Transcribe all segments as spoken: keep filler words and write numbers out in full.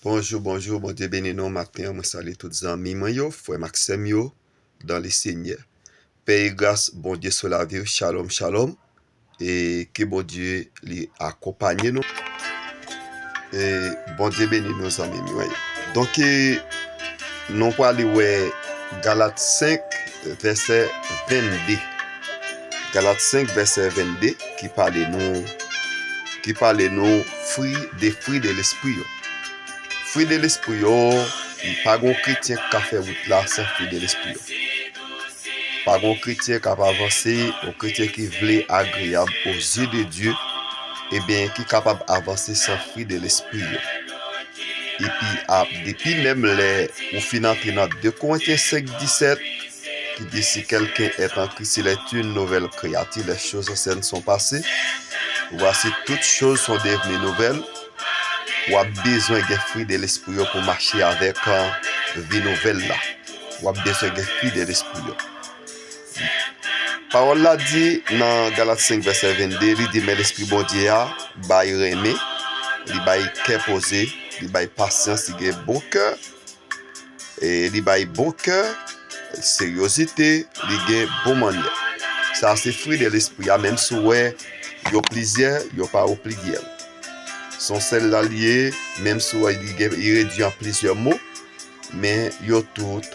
Bonjou, bonjou, Bondye beni nou maten an. Mwen salye tout zanmi mwen yo, frè m ak sè m yo, dans le Seigneur. Pè e gras Bondye sou lavi w, shalom, shalom. E ke Bondye li akonpanye nou. E Bondye beni nou, zanmi m yo. Donk, e, nou prale wè Galat senk, vèsè vennde. Galat senk, vèsè vennde, ki pale nou, ki pale nou fwi de, fwi de lespri yo. Fwi de lespri yo, pa gon kretyen k ka fè wout la san fwi de lespri yo. Pa gon kretyen k ap avanse, yon kretyen ki vle agreyab aux yeux de Dieu, ebyen, ki kapab avanse san fwi de lespri yo. Epi, ap, depi menm lè ou fin antre nan de Korentyen senk disèt, ki di, si quelqu'un est en Christ, il est une nouvelle créature, les choses anciennes sont passées, voici, toutes choses sont devenues nouvelles. W ap bezwen gen fwi de lespri yo pou mache avèk, uh, vi nouvèl la. W ap bezwen gen fwi de lespri yo. Pawòl la di nan Galat senk vèsè vennde, li di, men Lespri Bondye a bay renmen, li bay kè poze, li bay pasyans, li gen bon kè, e li bay bon kè, seryozite, li gen bon mannyè. Sa se fwi de lespri a, menm si w wè yo plizyè, yo pa o pliryèl. Se yon sèl la li ye, menm si w wè li gen, li redui an plizyè mo, men yo tout,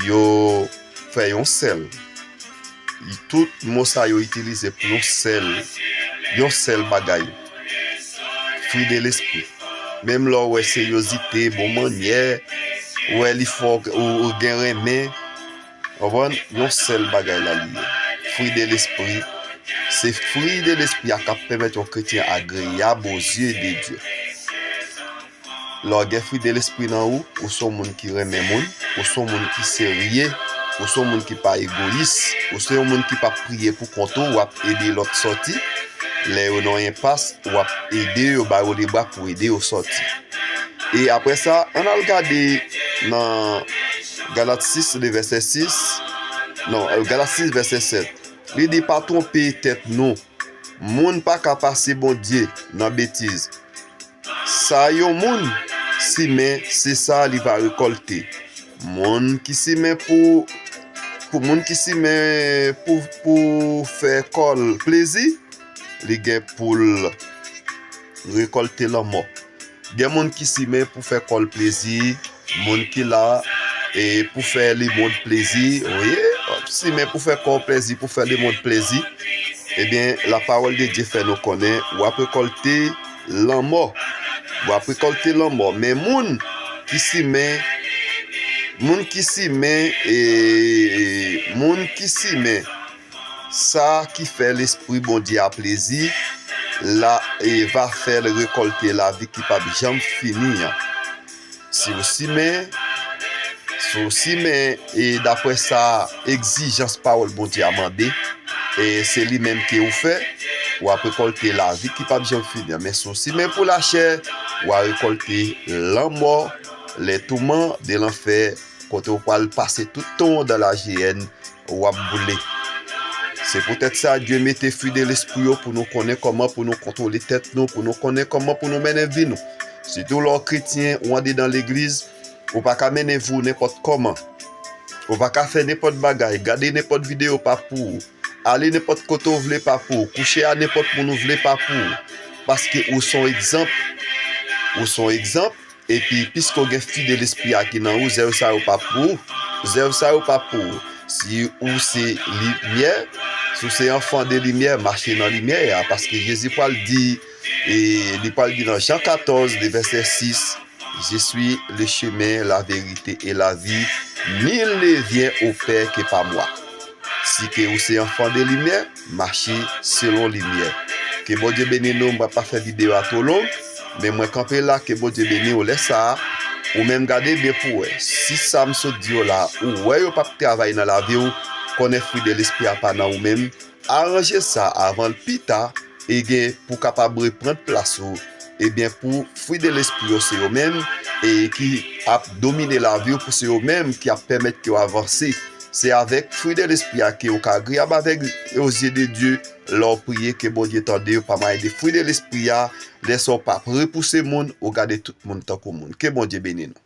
yo fè yon sèl. Tout mo sa yo itilize pou yon sèl, yon sèl bagay. Fwi de lespri. Menm lè w wè seryozite, bon mannyè, w wè li fò, ou, ou gen renmen, w konprann? Yon sèl bagay la li ye. Fwi de lespri, se fwi de lespri a k ap pèmèt yon kretyen agreyab aux yeux de Dieu. Lè w gen fwi de lespri nan ou, ou se yon moun ki renmen moun, ou se yon moun ki serye, ou se yon moun ki pa egoyis, ou se yon moun ki p ap priye pou kont ou, w ap ede lòt sòti. Lè yo nan yon enpas, w ap ede yo, ba yo lebra pou ede yo sòti. E apre sa, ann al gade nan Galat sis, le vèsè sis, non, Galat sis, vèsè sèt. Li di, pa twonpe tèt nou. Moun pa ka pase Bondye nan betiz. Sa yon moun simen, se sa li va rekòlte. Moun ki simen pou, pou moun ki simen pou, pou fè kò l plezi, li gen pou l rekòlte lanmò. Gen moun ki simen pou fè kò l plezi, moun ki la, e pou fè lemonn plezi, wi, w ap simen pou fè kò w plezi, pou fè lemonn plezi. Ebyen, lapawòl de Dye fè nou konnen, w ap rekòlte lanmò. W ap rekòlte lanmò. Men moun ki simen, moun ki simen, e, moun ki simen sa ki fè Lespri Bondye a plezi, la, e va fè l rekòlte lavi ki p ap janm fini an. Si w simen, si w simen, e daprè sa egzijans pawòl Bondye a mande, e se li menm ke ou fè, w ap rekòlte lavi ki p ap janm fini an. Men si w simen pou lachè, w a rekòlte lanmò, les tourments de l'enfer, kote w pral pase tout tan w dan lajeyèn, w ap boule. Se poutèt sa, Dye mete fwi de lespri yo pou nou konnen kòman pou nou kontwole tèt nou, pou nou konnen kòman pou nou mennen vi nou. Sitou lè w kretyen, ou andedan legliz, ou pa ka mennen vi w nenpòt kòman. Ou pa ka fè nenpòt bagay, gade nenpòt videyo pa pou ou, ale nenpòt kote w vle pa pou ou, kouche a nenpòt moun ou vle pa pou ou. Paske ou se yon egzanp. Ou se yon egzanp. Epi, piske w gen fwi de Lespri a ki nan ou, zèv sa yo pa pou ou. Zèv sa yo pa pou ou. Si ou se limyè, si w se anfan de limyè, mache nan limyè a. Paske Jezi pral di, e li pral di nan Jan katòz, de vèsè sis, Je suis le chemin, la vérité et la vie. Nul ne vient au Père que par moi. Si ke ou se anfan de limyè, mache selon limyè. Ke Bondye beni nou, m pa, pa fè videyo a twò long, men mwen kanpe la, ke Bondye beni w. Lè sa a, ou menm gade byen pou w wè. Si sa m sot di yo la, ou wè yo p ap travay nan lavi w, konnen fwi de Lespri a pa nan ou menm, aranje sa avan l pita, e gen pou kapab reprann plas ou, ebyen pou fwi de Lespri yo se yo menm, e ki ap domine lavi w, pou se yo menm ki ap pèmèt ke w avanse. Se avèk fwi de lespri a ke ou ka agreyab avèk ozye de Dye lè w priye, ke Bondye tande w pa mwayen de fwi de lespri a. Lè sa w p ap repouse moun, ou gade tout moun tankou moun. Ke Bondye beni nou.